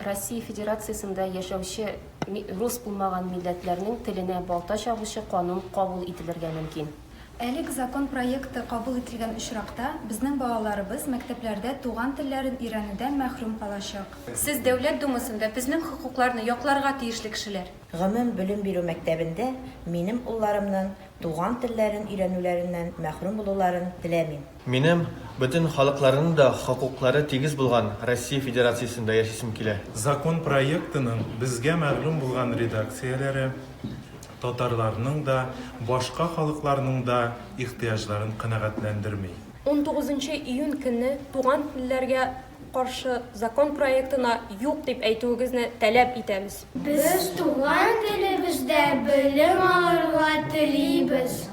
Россия Федерациясендә яшәүче рус булмаган милләтләрнең теленә балта чабучы канун кабул ителергә мөмкин. Әлег закон проекты кабул ителгән очракта, безнең балаларыбыз мәктәпләрдә туган телләрен өйрәнүдән мәхрүм калачак. Сез Дәүләт Думасында безнең хокукларны якларга тиешле кешеләр. Гомум белем бирү мәктәбендә минем улларымнын туган телләрен өйрәнүләреннән мәхрүм булуларын теләмим. Минем бөтен халыкларның да хокуклары тигез булган Россия Федерациясендә яшисем килә. Закон проектының безгә мәгълүм булган редакцияләре татарларның да, башка халыкларның да ихтыяҗларын канәгатьләндерми. Унтугызынчы июнь көнне туган телләргә каршы закон проектына юк дип әйтүегезне таләп итәбез. Без туган телебездә белем алырга телибез.